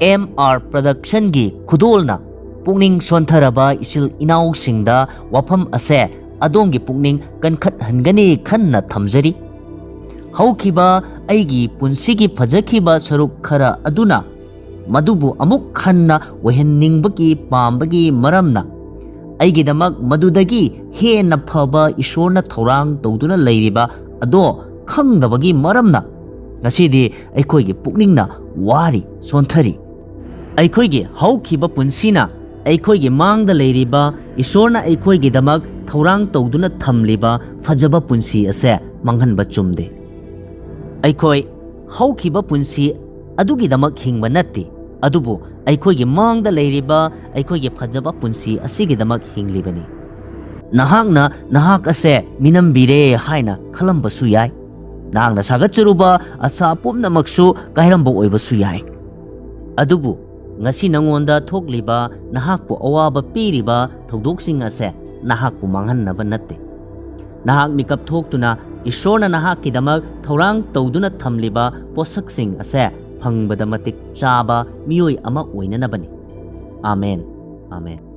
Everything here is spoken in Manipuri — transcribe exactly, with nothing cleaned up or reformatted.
ꯑꯦꯝ ꯑꯥꯔ ꯄ꯭ꯔꯗꯛꯁꯟꯒꯤ ꯈꯨꯗꯣꯜꯅ ꯄꯨꯛꯅꯤꯡ ꯁꯣꯟꯊꯔꯕ ꯏꯆꯤꯜ ꯏꯅꯥꯎꯁꯤꯡꯗ ꯋꯥꯐꯝ ꯑꯁꯦ ꯑꯗꯣꯝꯒꯤ ꯄꯨꯛꯅꯤꯡ ꯀꯟꯈꯠꯍꯟꯒꯅꯤ ꯈꯟꯅ ꯊꯝꯖꯔꯤ꯫ ꯍꯧꯈꯤꯕ ꯑꯩꯒꯤ ꯄꯨꯟꯁꯤꯒꯤ ꯐꯖꯈꯤꯕ ꯁꯔꯨꯛ ꯈꯔ ꯑꯗꯨꯅ ꯃꯗꯨꯕꯨ ꯑꯃꯨꯛ ꯍꯟꯅ ꯑꯣꯏꯍꯟꯅꯤꯡꯕꯒꯤ ꯄꯥꯝꯕꯒꯤ ꯃꯔꯝꯅ ꯑꯩꯒꯤꯗꯃꯛ ꯃꯗꯨꯗꯒꯤ ꯍꯦꯟꯅ ꯐꯕ ꯏꯁꯣꯔꯅ ꯊꯧꯔꯥꯡ ꯇꯧꯗꯨꯅ ꯂꯩꯔꯤꯕ ꯑꯗꯣ ꯈꯪꯗꯕꯒꯤ ꯃꯔꯝꯅ ꯉꯁꯤꯗꯤ ꯑꯩꯈꯣꯏꯒꯤ ꯄꯨꯛꯅꯤꯡꯅ ꯋꯥꯔꯤ, ꯁꯣꯟꯊꯔꯤ꯫ ꯑꯩꯈꯣꯏꯒꯤ ꯍꯧꯈꯤꯕ ꯄꯨꯟꯁꯤꯅ ꯑꯩꯈꯣꯏꯒꯤ ꯃꯥꯡꯗ ꯂꯩꯔꯤꯕ ꯏꯁꯣꯔꯅ ꯑꯩꯈꯣꯏꯒꯤꯗꯃꯛ ꯊꯧꯔꯥꯡ ꯇꯧꯗꯨꯅ ꯊꯝꯂꯤꯕ ꯐꯖꯕ ꯄꯨꯟꯁꯤ ꯑꯁꯦ ꯃꯥꯡꯍꯟꯕ ꯆꯨꯝꯗꯦ꯫ ꯑꯩꯈꯣꯏ ꯍꯧꯈꯤꯕ ꯄꯨꯟꯁꯤ ꯑꯗꯨꯒꯤꯗꯃꯛ ꯍꯤꯡꯕ ꯅꯠꯇꯦ, ꯑꯗꯨꯕꯨ ꯑꯩꯈꯣꯏꯒꯤ ꯃꯥꯡꯗ ꯂꯩꯔꯤꯕ ꯑꯩꯈꯣꯏꯒꯤ ꯐꯖꯕ ꯄꯨꯟꯁꯤ ꯑꯁꯤꯒꯤꯗꯃꯛ ꯍꯤꯡꯂꯤꯕꯅꯤ꯫ ꯅꯍꯥꯛꯅ ꯅꯍꯥꯛ ꯑꯁꯦ ꯃꯤꯅꯝꯕꯤꯔꯦ ꯍꯥꯏꯅ ꯈꯜꯂꯝꯕꯁꯨ ꯌꯥꯏ꯫ ꯅꯍꯥꯛꯅ ꯁꯥꯒꯠꯆꯔꯨꯕ ꯑꯁꯥ ꯄꯨꯝꯅꯃꯛꯁꯨ ꯀꯥꯏꯔꯝꯕ ꯑꯣꯏꯕꯁꯨ ꯌꯥꯏ꯫ ꯑꯗꯨꯕꯨ ꯉꯁꯤ ꯅꯉꯣꯟꯗ ꯊꯣꯛꯂꯤꯕ, ꯅꯍꯥꯛꯄꯨ ꯑꯋꯥꯕ ꯄꯤꯔꯤꯕ ꯊꯧꯗꯣꯛꯁꯤꯡ ꯑꯁꯦ ꯅꯍꯥꯛꯄꯨ ꯃꯥꯡꯍꯟꯅꯕ ꯅꯠꯇꯦ꯫ ꯅꯍꯥꯛ ꯃꯤꯀꯞ ꯊꯣꯛꯇꯨꯅ ꯏꯁꯣꯔꯅ ꯅꯍꯥꯛꯀꯤꯗꯃꯛ ꯊꯧꯔꯥꯡ ꯇꯧꯗꯨꯅ ꯊꯝꯂꯤꯕ ꯄꯣꯠꯁꯛꯁꯤꯡ ꯑꯁꯦ ꯐꯪꯕꯗ ꯃꯇꯤꯛ ꯆꯥꯕ ꯃꯤꯑꯣꯏ ꯑꯃ ꯑꯣꯏꯅꯅꯕꯅꯤ꯫ ꯑꯥꯃꯦꯟ꯫ ꯑꯥꯃꯦꯟ꯫